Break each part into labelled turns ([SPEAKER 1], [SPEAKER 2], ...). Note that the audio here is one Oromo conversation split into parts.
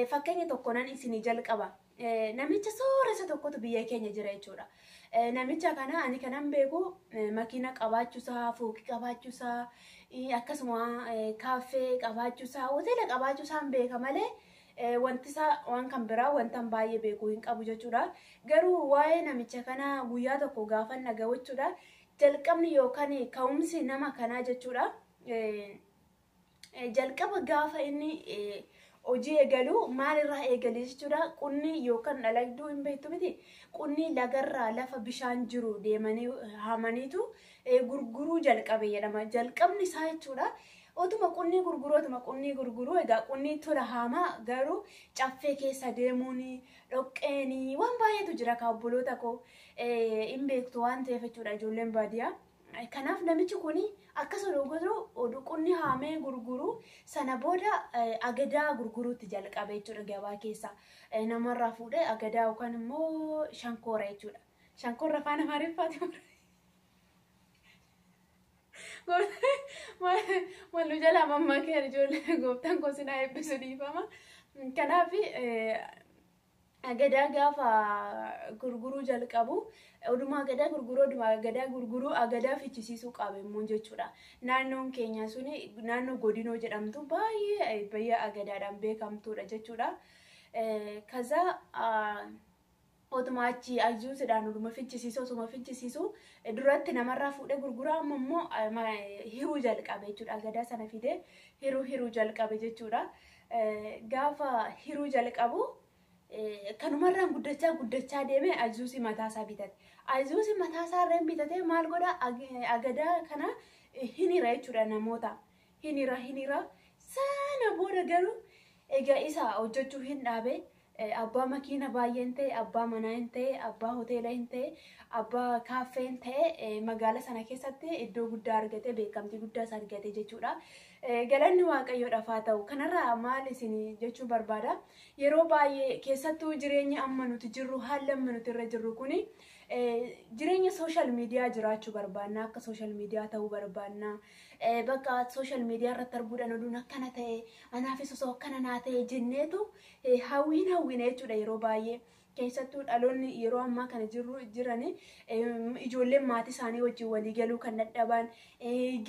[SPEAKER 1] Fakkeenya tokko nan isinii jalqaba. Namicha sooressa tokkotu biyya keenya jira jechuudha. Namicha kana ani kanan beeku makiina qabaachuusaa, fooqii qabaachuusaa, akkasuma kaaffee qabaachuusaa, hoteela qabaachuusaa beeka malee wanti isaa waan kan biraa wanta baay'ee beeku hin qabu jechuudha. Garuu waa'ee namicha kanaa guyyaa tokko gaafa dhaga'u jechuudha. Jalqabni yookaan ka'umsi nama kanaa jechuudha. Jalqaba gaafa inni hojii eegalu maalirraa eegale jechuudha. Qunni yookaan dhalagduu hin beektu miti. Qunni lagarraa lafa bishaan jiru deemanii haamaniitu gurguruu jalqabe jedhama. Jalqabni isaa jechuudha. Otuma qunnii gurguruu otuma qunnii gurguruu egaa qunnii tola haamaa garuu caffee keessa deemuun dhoqqeenii waan baay'eetu jira kaa obboloota koo hin beektu waan ta'eef jechuudha ijoolleen baadiyyaa. Kanaaf namichi kun akkasuma godhu qunni haamee gurguru sana booda agadaa gurguruutti jalqabe jechuudha gabaa keessa. Namarraa fuudhee agadaa yookaan immoo shankoora jechuudha. Shankoorra afaan Amaariffaati. Wallu jalaa mammaakee ijoollee gooftaan koo sinaa eebbisu dhiifama. Kanaaf agadaa gaafa gurguruu jalqabu odumaa agadaa gurguruu odumaa agadaa gurguruu agadaa fichisiisuu qaba immoo jechuudha. Naannoon keenya suni naannoo godinoo jedhamtu baay'ee biyya agadaadhaan beekamtuudha jechuudha. Kaza otuma achi ayyuusidhaan oduma fichisiisu osuma fichisiisu duratti namarraa fuudhee gurguraa amma immoo hiruu jalqabe jechuudha. Agadaa sana fidee hiruu hiruu jalqabe jechuudha. Gaafa hiruu jalqabu kanumarraan guddachaa guddachaa deeme azuusii mataasaa bitate. Azuusii mataasaa irra bitate maal godha agadaa kana hin hira jechuudha namoota. Hin hira hin hira sana booda garuu egaa isa hojjechuu hin dhaabe. Abbaa makiina baay'ee hin ta'e, abbaa manaa hin ta'e, abbaa hoteela hin ta'e, abbaa kaaffee hin ta'e magaala sana keessatti iddoo guddaa argate, beekamtii guddaas argate jechuudha. Galanni Waaqayyoodhaaf haa ta'u. Kanarraa maal isin jechuu barbaada? Yeroo baay'ee keessattuu jireenya amma nuti jirru, haalli amma nuti irra jirru kuni jireenya sooshaal miidiyaa jiraachuu barbaanna, akka sooshaal miidiyaa ta'uu barbaanna. Bakka sooshaal miidiyaa irratti arguudhaan oduun akkana ta'e, anaafis osoo akkana naa ta'e jenneetu hawwiin hawwina jechuudha yeroo baay'ee. Keessattuu dhaloonni yeroo ammaa kana jirru jiran ijoolleen maatii isaanii wajjin walii galuu kan dadhaban,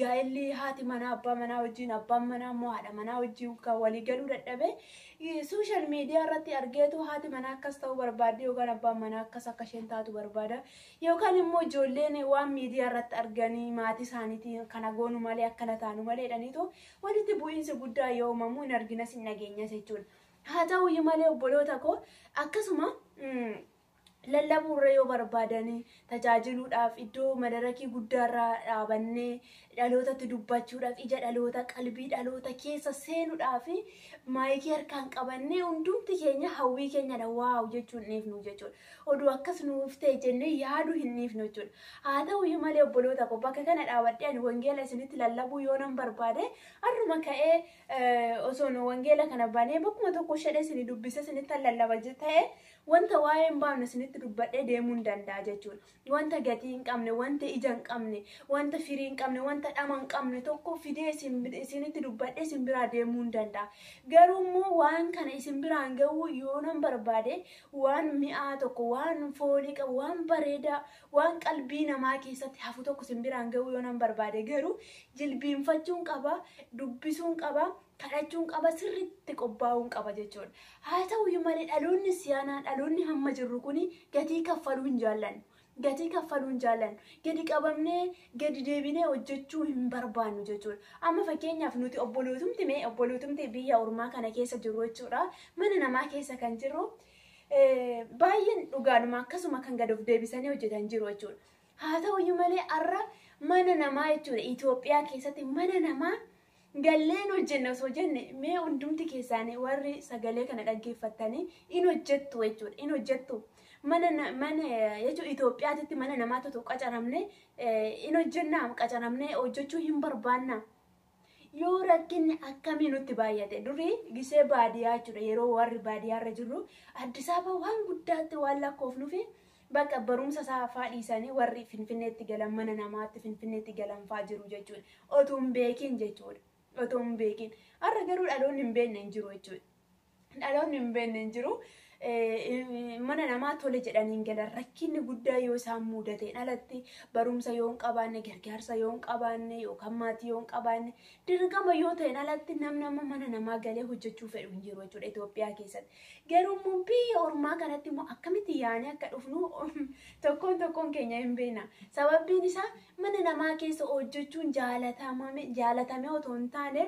[SPEAKER 1] gaa'elli haati manaa abbaa manaa wajjin, abbaan manaa immoo haadha manaa wajjin kan walii galuu dadhabe sooshaal miidiyaa irratti argeetu haati manaa akkas ta'uu barbaadde yookaan abbaan manaa akkas akka isheen taatu barbaada. Yookaan immoo ijoolleen waan miidiyaa irratti arganii maatii isaaniitiin kana goonu malee akkana taanu malee jedhaniitu walitti bu'iinsi guddaa yoo uumamu hin arginas hin dhageenyas jechuudha. Haa ta'uyyuu malee obboloota koo akkasuma lallabuurra yoo barbaadanii tajaajiluudhaaf iddoo madarakii guddaarraa dhaabannee dhalootatti dubbachuudhaaf ija dhaloota qalbii dhaloota keessa seenuudhaaf maayikii harkaan qabannee hundumti keenya hawwii keenyadha waaw jechuun dhiifnu jechuudha. Oduu akkas nuuf ta'e jennee yaaduu hin dhiifnu jechuudha. Haa ta'uyyuu malee obboloota koo bakka kana dhaabadhee ani wangeela isinitti lallabuu yoo nan barbaade har'uma ka'ee osoo wangeela kana banee bakkuma tokko shedhee isinii dubbisee isinitti lallaba ta'e wanta waa'ee hin baafne isinitti dubbadhee deemuu hin danda'a jechuudha. Wanta gatii hin qabne, wanta ija hin qabne, wanta firii hin qabne, wanta dhama hin qabne tokko fidee isinitti dubbadhee isin biraa deemuu hin danda'a. Garuu immoo waan kana isin biraan gahuu yoo nan barbaade waan mi'aa tokko, waan foolii qabu, waan bareedaa, waan qalbii namaa keessatti hafu tokko isin biraan gahuu yoo nan barbaade garuu jilbiinfachuun qaba, dubbisuun qaba, kadhachuun qaba, sirriitti qophaa'uun qaba jechuudha. Haa ta'uyyuu malee dhaloonni siyaanaa, dhaloonni hamma jirru kuni gatii kaffaluu hin jaallannu. Gatii kaffaluu hin jaallannu. Gadi qabamnee gadi deebinee hojjechuu hin barbaannu jechuudha. Amma fakkeenyaaf nuti obbolootumti mee obbolootumti biyya ormaa kana keessa jirru jechuudha. Mana namaa keessa kan jirru baay'een dhugaadhuma akkasuma kan gad of deebisanii hojjetan jiru jechuudha. Haa ta'uyyuu malee har'a mana namaa jechuudha Itoophiyaa keessatti mana namaa galleen hojjenna osoo jenne mee hundumti keessaanii warri sagalee kana dhaggeeffattanii in hojjettu jechuudha. In hojjettu. Mana jechuun Itoophiyaatti mana namaa tokko qacaramne in hojjennaa qacaramne hojjechuu hin barbaanna. Yoo rakkinni akkamii nutti baay'ate durii gisee baadiyyaa jechuudha yeroo warri baadiyyaarra jirru Addis Ababa waan guddaatti waan lakkoofnuufi bakka barumsa isaa faa dhiisanii warri Finfinneetti galan mana namaatti Finfinneetti galan faa jiru jechuudha. Otoo hin beekin jechuudha. Otoo hin beekin. Har'a garuu dhaloonni hin beekne hin jiru jechuudha. Dhaloonni hin beekne hin jiru. Mana namaa tole jedhanii hin galan. Rakkinni guddaa yoo isaan mudateen alatti, barumsa yoo hin qabaanne, gargaarsa yoo hin qabaanne, yookaan maatii yoo hin qabaanne, dirqama yoo ta'een alatti namni amma mana namaa galee hojjechuu fedhu hin jiru jechuudha Itoophiyaa keessatti. Garuu immoo biyya ormaa kanatti immoo akkamitti yaanee akka dhufnu tokkoon tokkoon keenya hin beekna. Sababbiin isaa mana namaa keessa hojjechuun jaalatamee otoo hin taane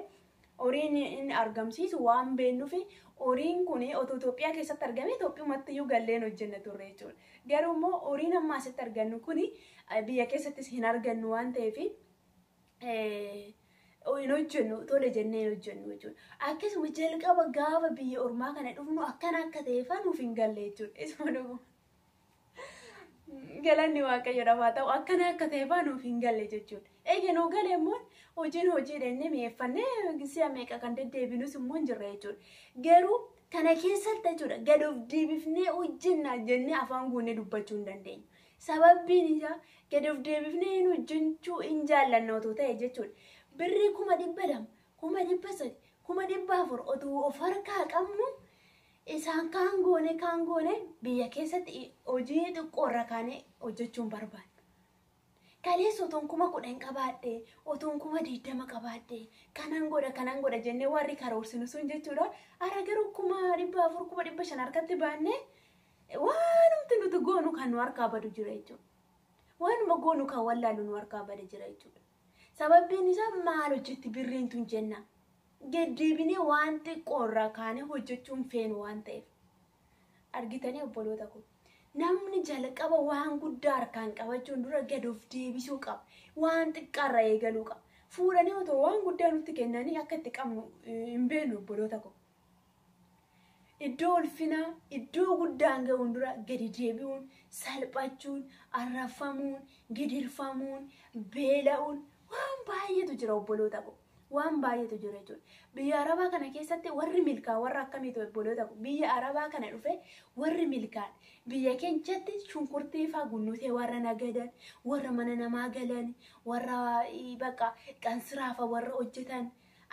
[SPEAKER 1] horiin inni argamsiisu waan beeknuuf, horiin kun otoo Itoophiyaa keessatti argame Itoophiyaatti iyyuu galleen hojjenna turre jechuudha. Garuu immoo horiin amma asitti argannu kun biyya keessattis hin argannu waan ta'eef hin hojjennu, tole jennee hin hojjennu jechuudha. Akkasuma jalqaba gaafa biyya ormaa kana dhufnu akkana akka ta'e nuuf hin galle jechuudha. Isuma dhuguma. Galanni Waaqayyoodhaaf haa ta'u, akkana akka ta'e nuuf hin galle jechuudha. Egaa nuu galee immoo hojiin hojii dhennee mi'eeffannee si'a meeqa kan deddeebinus immoo hin jirre jechuudha. Garuu kana keessatti jechuudha gad of deebifnee hojjenna jennee afaan guunnee dubbachuu hin dandeenyu. Sababbiin isaa gad of deebifnee hin hojjechuu hin jaallanna otoo ta'e jechuudha. Birrii 200,000, 300,000, 400,000 otoo of harkaa qabnu isaan kaan goone kaan goone biyya keessatti hojii xiqqoorra kaanee hojjechuun barbaanna. Kaleessa otoon 10,000 qabaadhe, otoon 20,000 qabaadhe, kanan godha, kanan godha jennee warri karoorsinu sun jechuudha. Ara garuu 400,000, 500,000 harkatti baannee waanumti nuti goonu kan nu harkaa badu jira jechuudha. Waanuma goonu kan wallaalu nu harkaa bada jira jechuudha. Sababbiin isaa maal hojjetti birriin tun jenna. Deddeebinee waan xiqqoorraa kaanee hojjechuun feenu waan ta'eef. Argitanii obboloota koo. Namni jalqaba waan guddaa harkaan qabachuun dura gad of deebisuu qaba. Waan xiqqaarraa eegaluu qaba. Fuudhanii otoo waan guddaa nutti kennanii akka itti qabnu hin beeknu, obboloota koo. Iddoo ulfinaa, iddoo guddaan ga'uun dura gadi deebi'uun, salphachuun, arraffamuun, gidirfamuun, beela'uun waan baay'eetu jira, obboloota koo. Waan baay'eetu jira jechuudha. Biyya Arabaa kana keessatti warri milkaa'an warra akkamiitu, obboloota koo? Biyya Arabaa kana dhufe warri milkaa'an biyya keenyatti shunkurtii fa'aa gunnutee warra nagadan, warra mana namaa galan, warra bakka qansiraafa warra hojjetan.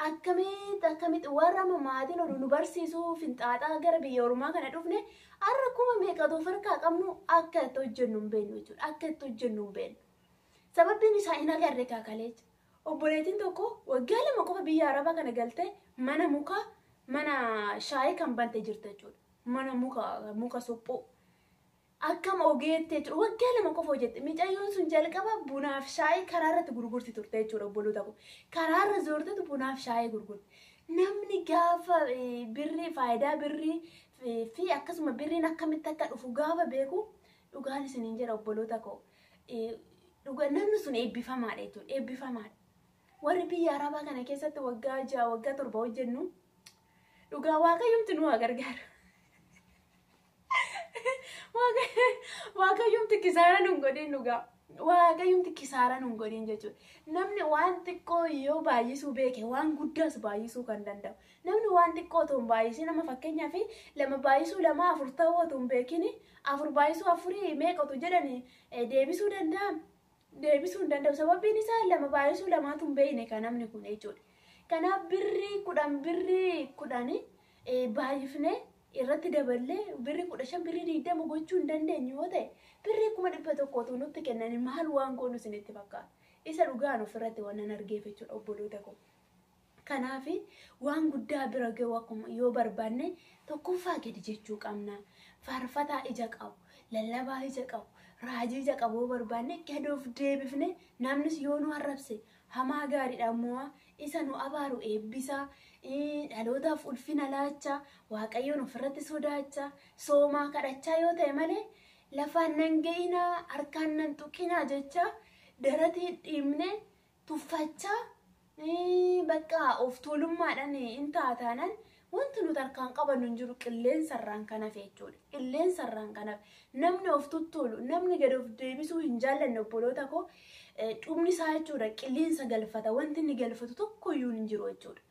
[SPEAKER 1] Akkamitti akkamitti warra maatiin oduu nu barsiisuu finxaaxaa gara biyya ormaa kana dhufne har'a kuma meeqatu of harkaa qabnu akka itti hojjennu hin beeknu jechuudha. Akka itti hojjennu hin beeknu. Sababbiin isaa hin agarre kaakaleecha. Obboleettiin tokko waggaa 2 qofa biyya Arabaa kana galtee mana mukaa, mana shaayii kan bante jirti jechuudha. Mana muka muka suphuu. Akkam ogeettee jechuudha. Waggaa 2 qofa hojjette. Mucayyoon sun jalqaba bunaaf shaayii karaa irratti gurgurti turte jechuudha, obboloota koo. Karaa irra zoortetu bunaaf shaayii gurgurti. Namni gaafa birrii, faayidaa birrii fi akkasuma birriin akkamitti akka dhufu gaafa beeku, dhugaan isiniin jedha, obboloota koo. Dhuga namni sun eebbifamaadha jechuudha. Eebbifamaadha. Warri biyya Arabaa kana keessatti waggaa 6, waggaa 7 hojjennu dhugaa Waaqayyomti nu haa gargaaru. Waaqayyomti kisaara nu hin godhin dhugaa. Waaqayyomti kisaara nu hin godhin jechuudha. Namni waan xiqqoo yoo baay'isuu beeke waan guddaas baay'isuu kan danda'u. Namni waan xiqqoo otoo hin baay'isin, nama fakkeenyaaf 2 baay'isuu 2 4 ta'uu otoo hin beekin, 4 baay'isuu 4 meeqatu jedhani deebisuu danda'a? Deebisuu hin danda'u. Sababiin isaa 2 baay'isuu 2tu hin beekne kan namni kun jechuudha. Kanaaf birrii 10, birrii 10 baay'ifnee irratti daballee birrii 15, birrii 20 gochuu hin dandeenyu yoo ta'e, birrii 100,000 nutti kennanii maal waan goonu isinitti fakkaata? Isa dhugaan ofirratti waan nan argeef jechuudha, obboloota koo. Kanaaf waan guddaa bira ga'u akkuma yoo barbaanne tokkoffaa gadi jechuu qabna. Faarfataa ija qabu, lallabaa ija qabu, raajii ija qabu yoo barbaanne gad of deebifne, namnis yoo nu arrabse hamaa gaariidha immoo isa nu abaaru eebbisaa, dhalootaaf ulfina laachaa, Waaqayyoon ofirratti sodaachaa, soomaa kadhachaa yoo ta'e malee, lafaan nan ga'inaa, harkaan nan tuqinaa jechaa daratii dhiibnee tuffachaa bakka of tuulummaadhaan hin taataanan wanti nuti harkaan qabannu hin jiru, qilleensarraan kan hafe jechuudha. Qilleensarraan kan hafe. Namni of tuttuulu, namni gad of deebisuu hin jaallanne, obboloota koo, dhumni isaa jechuudha qilleensa galfata. Wanti inni galfatu tokkoyyuu hin jiru jechuudha.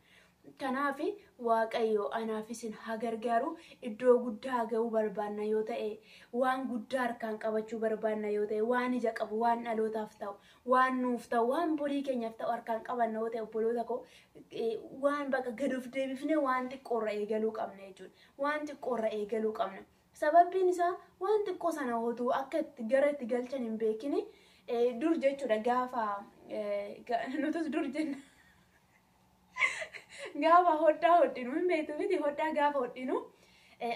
[SPEAKER 1] Kanaaf Waaqayyo anaaf isin haa gargaaru. Iddoo guddaa ga'uu barbaanna yoo ta'e, waan guddaa harkaan qabachuu barbaanna yoo ta'e, waan ija qabu, waan dhalootaaf ta'u, waan nuuf ta'u, waan borii keenyaaf ta'u harkaan qabanna yoo ta'e, obboloota koo, waan bakka gad of deebifnee waan xiqqoorra eegaluu qabna jechuudha. Waan xiqqoorra eegaluu qabna. Sababbiin isaa waan xiqqoo sana otuu akka gara itti galchan hin beekini dur jechuudha. Gaafa nutis dur jenna. Gaafa hodhaa hodhinu hin beektu miti? Hodhaa gaafa hodhinu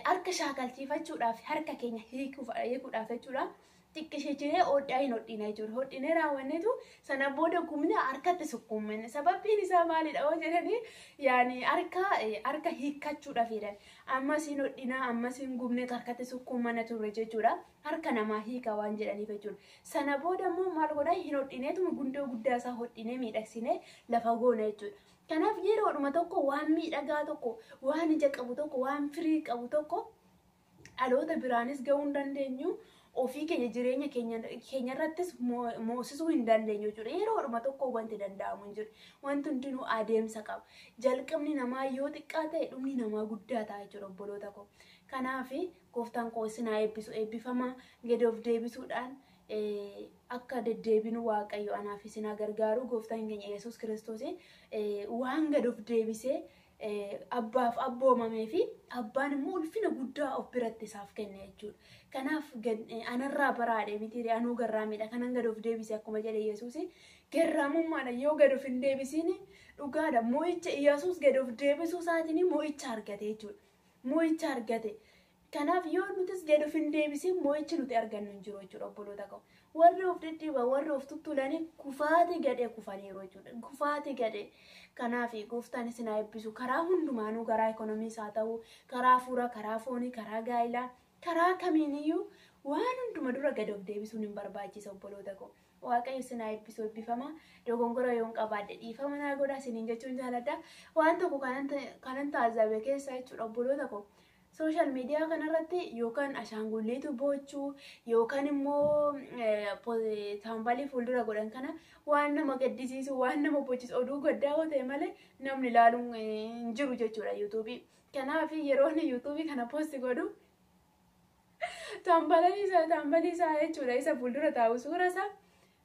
[SPEAKER 1] harka shaakalchiifachuudhaaf, harka keenya hiikuudhaaf jechuudha. Xiqqisheechinee hodhaa hin hodhina jechuudha. Hodhinee raawwanneetu sana booda gumna harkatti sukkuummanne. Sababbiin isaa maalidha yoo jedhanii, yaani harka hiikkachuudhaaf jedhan. Ammas hin hodhinaa, ammas hin gubne, harkatti sukkuummanna turre jechuudha. Harka namaa hiika waan jedhaniif jechuudha. Sana booda immoo maal godhaa? Hin hodhineetuma gundoo guddaa isaa hodhinee miidhagsinee lafa goona jechuudha. Kanaaf yeroodhuma tokko waan miidhagaa tokko, waan ija qabu tokko, waan firii qabu tokko dhaloota biraanis ga'uu hin dandeenyu. Ofii keenya jireenya keenya irrattis moosisuu hin dandeenyu jechuudha. Yeroodhuma tokko wanti danda'amu hin jiru. Wanti hundinuu adeemsa qaba. Jalqabni namaa yoo xiqqaa ta'e, dhumni namaa guddaa ta'a jechuudha, obboloota koo. Kanaaf gooftaan koo isin haa eebbisu. Eebbifamaa. Gadi of deebisuudhaan akka deddeebinu Waaqayyo anaaf isin haa gargaaru. Gooftaan keenya Yesuus Kiristoos waan gad of deebisee abbaaf abboomamee fi abbaan immoo ulfina guddaa of biratti isaaf kenne jechuudha. Kanaaf anarraa baraadhe miti, anuu garraamiidha kanan gad of deebise akkuma jedhe Yesuus, garraamummaadha yoo gad of hin deebisiin dhugaadha. Mo'icha Yesuus gad of deebisuu isaatiin mo'icha argate jechuudha. Mo'icha argate. Kanaaf yoo nutis gad of hin deebisiin, mo'ichi nuti argannu hin jiru jechuudha, obboloota koo. Warri of dhidhiiban, warri of tuttulanii kufaati gadhee kufaniiru jechuudha. Kufaati gadhee. Kanaaf gooftaan isin haa eebbisu. Karaa hundumaanuu, karaa ikoonomiis haa ta'u, karaa hafuuraa, karaa foonii, karaa gaa'ilaa, karaa kamiiniyyuu waan hunduma dura gad of deebisuun hin barbaachisa, obboloota koo. Waaqayyo isin haa eebbisu, eebbifama. Dogongora yoon qabaadhe dhiifama naa godha isiniin jechuun jaaladha. Waan tokko kanan taazzabe keessa jechuudha, obboloota koo. Social media kanarratti yookaan ashaangulliitu boochuu yookaan immoo taambalii fuuldura godhan kana, waan nama gaddisiisu, waan nama bochisu, oduu gaddaa yoo ta'e malee namni ilaaluun hin jiru jechuudha YouTubeii. Kanaaf yeroo inni YouTubeii kana post godhu taambalii isaa jechuudha, isa fuuldura taa'u, suura isaa,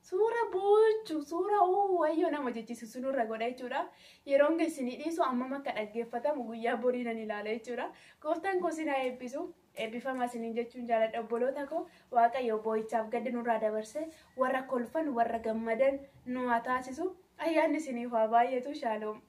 [SPEAKER 1] suura boochu, suura wayyoo nama jechisiisu sunirra godha jechuudha. Yeroon isinii dhiisu ammam akka dhaggeeffatamu guyyaa borii nan ilaala jechuudha. Gooftaan koo isin haa eebbisu. Eebbifamaa isiniin jechuun jaaladha, obboloota koo. Waaqayyo boo'ichaaf gaddi nurraa dabarse warra kolfan, warra gammadan nu haa taasisu. Ayyaanni isiniif haa baay'atu. Shaaloom.